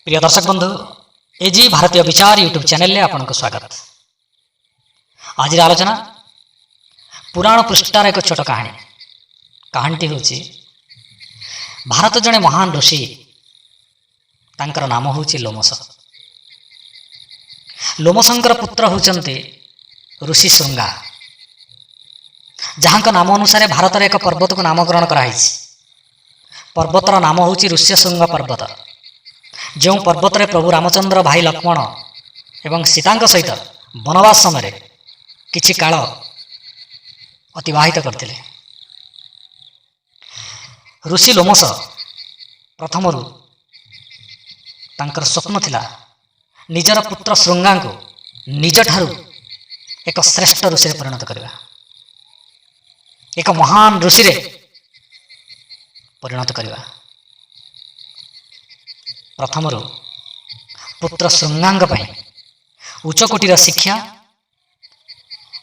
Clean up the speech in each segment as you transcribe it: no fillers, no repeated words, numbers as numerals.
ପ୍ରିୟ ଦର୍ଶକ ବନ୍ଧୁ, ଏଜି ଭାରତୀୟ ବିଚାର ୟୁଟ୍ୟୁବ୍ ଚ୍ୟାନେଲରେ ଆପଣଙ୍କୁ ସ୍ୱାଗତ। ଆଜିର ଆଲୋଚନା ପୁରାଣ ପୃଷ୍ଠାର ଏକ ଛୋଟ କାହାଣୀ। କାହାଣୀଟି ହେଉଛି, ଭାରତ ଜଣେ ମହାନ ଋଷି, ତାଙ୍କର ନାମ ହେଉଛି ଲୋମସ। ଲୋମସଙ୍କର ପୁତ୍ର ହେଉଛନ୍ତି ଋଷି ଶୃଙ୍ଗା, ଯାହାଙ୍କ ନାମ ଅନୁସାରେ ଭାରତରେ ଏକ ପର୍ବତକୁ ନାମକରଣ କରାହେଇଛି। ପର୍ବତର ନାମ ହେଉଛି ଋଷ୍ୟଶୃଙ୍ଗ ପର୍ବତ, ଯେଉଁ ପର୍ବତରେ ପ୍ରଭୁ ରାମଚନ୍ଦ୍ର ଭାଇ ଲକ୍ଷ୍ମଣ ଏବଂ ସୀତାଙ୍କ ସହିତ ବନବାସ ସମୟରେ କିଛି କାଳ ଅତିବାହିତ କରିଥିଲେ। ଋଷି ଲୋମସ ପ୍ରଥମରୁ ତାଙ୍କର ସ୍ୱପ୍ନ ଥିଲା ନିଜର ପୁତ୍ର ଶୃଙ୍ଗାଙ୍କୁ ନିଜଠାରୁ ଏକ ଶ୍ରେଷ୍ଠ ଋଷିରେ ପରିଣତ କରିବା, ଏକ ମହାନ ଋଷିରେ ପରିଣତ କରିବା। ପ୍ରଥମରୁ ପୁତ୍ର ଶୃଙ୍ଗାଙ୍କ ପାଇଁ ଉଚ୍ଚକୋଟୀର ଶିକ୍ଷା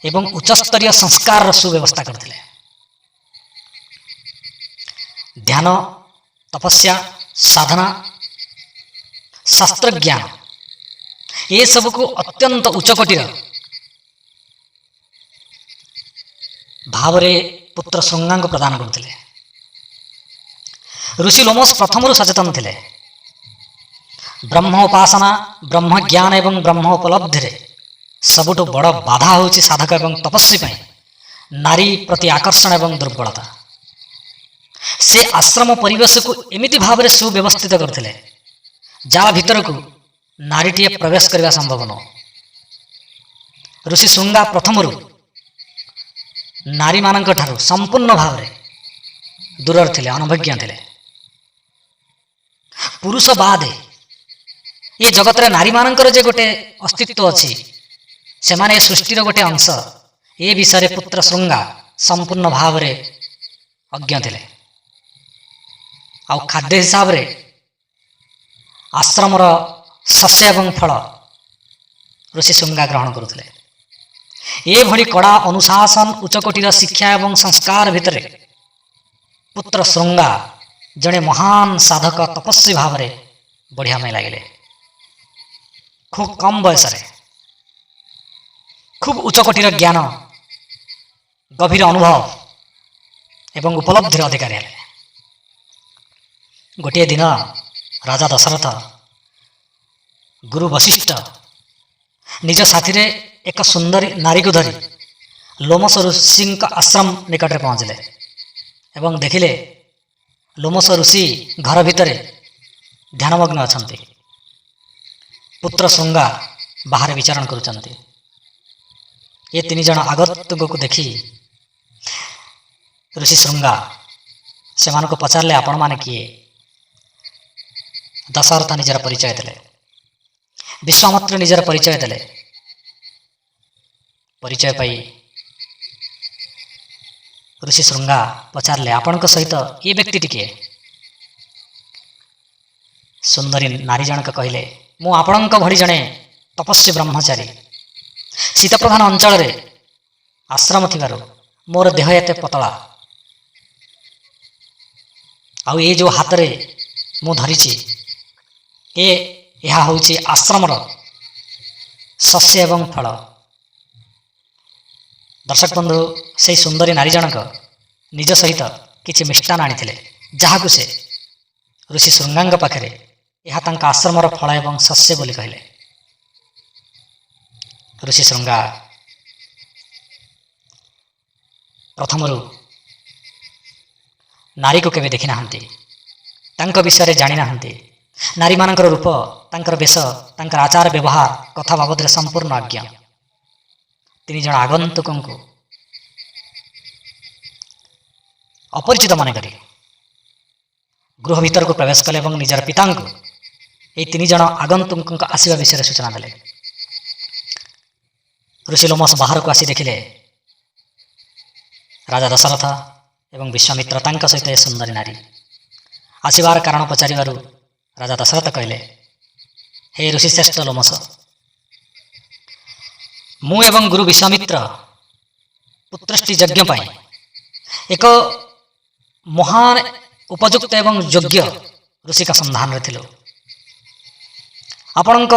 ଏବଂ ଉଚ୍ଚସ୍ତରୀୟ ସଂସ୍କାରର ସୁବ୍ୟବସ୍ଥା କରିଥିଲେ। ଧ୍ୟାନ, ତପସ୍ୟା, ସାଧନା, ଶାସ୍ତ୍ରଜ୍ଞାନ ଏସବୁକୁ ଅତ୍ୟନ୍ତ ଉଚ୍ଚକୋଟୀର ଭାବରେ ପୁତ୍ର ଶୃଙ୍ଗାଙ୍କୁ ପ୍ରଦାନ କରୁଥିଲେ। ଋଷି ଲୋମସ ପ୍ରଥମରୁ ସଚେତନ ଥିଲେ। ବ୍ରହ୍ମ ଉପାସନା, ବ୍ରହ୍ମ ଜ୍ଞାନ ଏବଂ ବ୍ରହ୍ମ ଉପଲବ୍ଧିରେ ସବୁଠୁ ବଡ଼ ବାଧା ହେଉଛି ସାଧକ ଏବଂ ତପସ୍ୱୀ ପାଇଁ ନାରୀ ପ୍ରତି ଆକର୍ଷଣ ଏବଂ ଦୁର୍ବଳତା। ସେ ଆଶ୍ରମ ପରିବେଶକୁ ଏମିତି ଭାବରେ ସୁବ୍ୟବସ୍ଥିତ କରିଥିଲେ, ଯାହା ଭିତରକୁ ନାରୀଟିଏ ପ୍ରବେଶ କରିବା ସମ୍ଭବ ନୁହଁ। ଋଷି ଶୃଙ୍ଗା ପ୍ରଥମରୁ ନାରୀମାନଙ୍କ ଠାରୁ ସମ୍ପୂର୍ଣ୍ଣ ଭାବରେ ଦୂରରେ ଥିଲେ, ଅନଭିଜ୍ଞ ଥିଲେ। ପୁରୁଷ ବାଦେ ଏ ଜଗତରେ ନାରୀମାନଙ୍କର ଯେ ଗୋଟେ ଅସ୍ତିତ୍ୱ ଅଛି, ସେମାନେ ଏ ସୃଷ୍ଟିର ଗୋଟେ ଅଂଶ, ଏ ବିଷୟରେ ପୁତ୍ର ଶୃଙ୍ଗା ସମ୍ପୂର୍ଣ୍ଣ ଭାବରେ ଅଜ୍ଞ ଥିଲେ। ଆଉ ଖାଦ୍ୟ ହିସାବରେ ଆଶ୍ରମର ଶସ୍ୟ ଏବଂ ଫଳ ଋଷି ଶୃଙ୍ଗା ଗ୍ରହଣ କରୁଥିଲେ। ଏଭଳି କଡ଼ା ଅନୁଶାସନ, ଉଚ୍ଚକୋଟୀର ଶିକ୍ଷା ଏବଂ ସଂସ୍କାର ଭିତରେ ପୁତ୍ର ଶୃଙ୍ଗା ଜଣେ ମହାନ ସାଧକ, ତପସ୍ୱୀ ଭାବରେ ବଢ଼ିବା ପାଇଁ ଲାଗିଲେ। ଖୁବ୍ କମ୍ ବୟସରେ ଖୁବ୍ ଉଚ୍ଚକୋଟୀର ଜ୍ଞାନ, ଗଭୀର ଅନୁଭବ ଏବଂ ଉପଲବ୍ଧିର ଅଧିକାରୀ ହେଲେ। ଗୋଟିଏ ଦିନ ରାଜା ଦଶରଥ ଗୁରୁ ବଶିଷ୍ଠ ନିଜ ସାଥିରେ ଏକ ସୁନ୍ଦରୀ ନାରୀକୁ ଧରି ଲୋମସ ଋଷିଙ୍କ ଆଶ୍ରମ ନିକଟରେ ପହଞ୍ଚିଲେ ଏବଂ ଦେଖିଲେ ଲୋମସ ଋଷି ଘର ଭିତରେ ଧ୍ୟାନମଗ୍ନ ଅଛନ୍ତି, ପୁତ୍ର ଶୃଙ୍ଗା ବାହାରେ ବିଚରଣ କରୁଛନ୍ତି। ଏ ତିନି ଜଣ ଆଗନ୍ତୁକକୁ ଦେଖି ଋଷି ଶୃଙ୍ଗା ସେମାନଙ୍କୁ ପଚାରିଲେ, ଆପଣମାନେ କିଏ? ଦଶରଥ ନିଜର ପରିଚୟ ଦେଲେ, ବିଶ୍ୱାମିତ୍ର ନିଜର ପରିଚୟ ଦେଲେ। ପରିଚୟ ପାଇ ଋଷି ଶୃଙ୍ଗା ପଚାରିଲେ, ଆପଣଙ୍କ ସହିତ ଏ ବ୍ୟକ୍ତିଟି କିଏ? ସୁନ୍ଦରୀ ନାରୀ ଜଣକ କହିଲେ, ମୁଁ ଆପଣଙ୍କ ଭଳି ଜଣେ ତପସ୍ୱୀ ବ୍ରହ୍ମଚାରୀ। ଶୀତପ୍ରଧାନ ଅଞ୍ଚଳରେ ଆଶ୍ରମ ଥିବାରୁ ମୋର ଦେହ ଏତେ ପତଳା, ଆଉ ଏ ଯେଉଁ ହାତରେ ମୁଁ ଧରିଛି ଏହା ହେଉଛି ଆଶ୍ରମର ଶସ୍ୟ ଏବଂ ଫଳ। ଦର୍ଶକ ବନ୍ଧୁ, ସେଇ ସୁନ୍ଦରୀ ନାରୀ ଜଣକ ନିଜ ସହିତ କିଛି ମିଷ୍ଟାନ୍ନ ଆଣିଥିଲେ, ଯାହାକୁ ସେ ଋଷି ଶୃଙ୍ଗାଙ୍କ ପାଖରେ ଏହା ତାଙ୍କ ଆଶ୍ରମର ଫଳ ଏବଂ ଶସ୍ୟ ବୋଲି କହିଲେ। ଋଷି ଶୃଙ୍ଗା ପ୍ରଥମରୁ ନାରୀକୁ କେବେ ଦେଖିନାହାନ୍ତି, ତାଙ୍କ ବିଷୟରେ ଜାଣିନାହାନ୍ତି। ନାରୀମାନଙ୍କର ରୂପ, ତାଙ୍କର ବେଶ, ତାଙ୍କର ଆଚାର ବ୍ୟବହାର, କଥା ବାବଦରେ ସମ୍ପୂର୍ଣ୍ଣ ଅଜ୍ଞ। ତିନି ଜଣ ଆଗନ୍ତୁକଙ୍କୁ ଅପରିଚିତ ମନେ କରି ଗୃହ ଭିତରକୁ ପ୍ରବେଶ କଲେ ଏବଂ ନିଜର ପିତାଙ୍କୁ ଏହି ତିନି ଜଣ ଆଗନ୍ତୁକଙ୍କ ଆସିବା ବିଷୟରେ ସୂଚନା ଦେଲେ। ଋଷି ଲୋମସ ବାହାରକୁ ଆସି ଦେଖିଲେ ରାଜା ଦଶରଥ ଏବଂ ବିଶ୍ୱାମିତ୍ର, ତାଙ୍କ ସହିତ ଏ ସୁନ୍ଦରୀ ନାରୀ। ଆସିବାର କାରଣ ପଚାରିବାରୁ ରାଜା ଦଶରଥ କହିଲେ, ହେ ଋଷିଶ୍ରେଷ୍ଠ ଲୋମସ, ମୁଁ ଏବଂ ଗୁରୁ ବିଶ୍ୱାମିତ୍ର ପୁତ୍ରଷ୍ଟି ଯଜ୍ଞ ପାଇଁ ଏକ ମହାନ, ଉପଯୁକ୍ତ ଏବଂ ଯୋଗ୍ୟ ଋଷିଙ୍କ ସନ୍ଧାନରେ ଥିଲୁ। ଆପଣଙ୍କ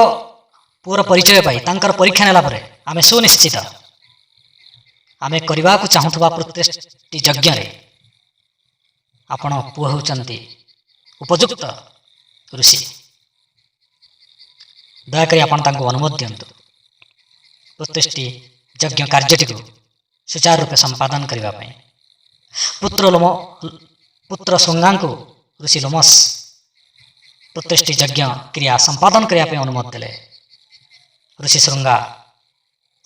ପୁଅର ପରିଚୟ ପାଇ ତାଙ୍କର ପରୀକ୍ଷା ନେଲା ପରେ ଆମେ ସୁନିଶ୍ଚିତ, ଆମେ କରିବାକୁ ଚାହୁଁଥିବା ପୁତ୍ରେଷ୍ଟି ଯଜ୍ଞରେ ଆପଣ ପୁଅ ହେଉଛନ୍ତି ଉପଯୁକ୍ତ ଋଷି। ଦୟାକରି ଆପଣ ତାଙ୍କୁ ଅନୁମତି ଦିଅନ୍ତୁ ପୁତ୍ରେଷ୍ଟି ଯଜ୍ଞ କାର୍ଯ୍ୟଟିକୁ ସୁଚାରୁ ରୂପେ ସମ୍ପାଦନ କରିବା ପାଇଁ। ପୁତ୍ର ଶୃଙ୍ଗାଙ୍କୁ ଋଷି ଲୋମଶ ପୁତ୍ରେଷ୍ଟି ଯଜ୍ଞ କ୍ରିୟା ସମ୍ପାଦନ କରିବା ପାଇଁ ଅନୁମତି ଦେଲେ। ଋଷି ଶୃଙ୍ଗା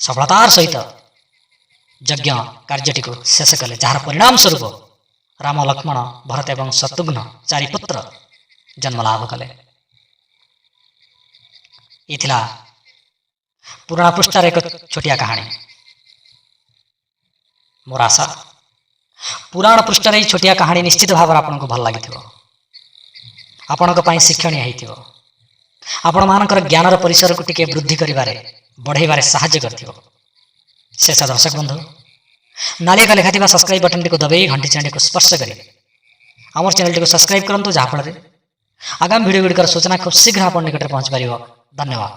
ସଫଳତାର ସହିତ ଯଜ୍ଞ କାର୍ଯ୍ୟଟିକୁ ଶେଷ କଲେ, ଯାହାର ପରିଣାମ ସ୍ୱରୂପ ରାମ, ଲକ୍ଷ୍ମଣ, ଭରତ ଏବଂ ଶତ୍ରୁଘ୍ନ ଚାରି ପୁତ୍ର ଜନ୍ମ ଲାଭ କଲେ। ଏ ଥିଲା ପୁରାଣ ପୃଷ୍ଠାରେ ଏକ ଛୋଟିଆ କାହାଣୀ। ମୋର ଆଶା, ପୁରାଣ ପୃଷ୍ଠାରେ ଏହି ଛୋଟିଆ କାହାଣୀ ନିଶ୍ଚିତ ଭାବରେ ଆପଣଙ୍କୁ ଭଲ ଲାଗିଥିବ, ଆପଣଙ୍କ ପାଇଁ ଶିକ୍ଷଣୀୟ ହେଇଥିବ, ଆପଣମାନଙ୍କର ଜ୍ଞାନର ପରିସରକୁ ଟିକେ ବୃଦ୍ଧି କରିବାରେ, ବଢ଼େଇବାରେ ସାହାଯ୍ୟ କରିଥିବ। ଶେଷ ଦର୍ଶକ ବନ୍ଧୁ, ନାଲିଆ ଲେଖାଥିବା ସବସ୍କ୍ରାଇବ୍ ବଟନଟିକୁ ଦବାଇ ଘଣ୍ଟି ଚିହ୍ନଟିକୁ ସ୍ପର୍ଶ କରି ଆମର ଚ୍ୟାନେଲଟିକୁ ସବସ୍କ୍ରାଇବ୍ କରନ୍ତୁ, ଯାହାଫଳରେ ଆଗାମୀ ଭିଡ଼ିଓ ଗୁଡ଼ିକର ସୂଚନା ଖୁବ୍ ଶୀଘ୍ର ଆପଣ ନିକଟରେ ପହଞ୍ଚିପାରିବ। ଧନ୍ୟବାଦ।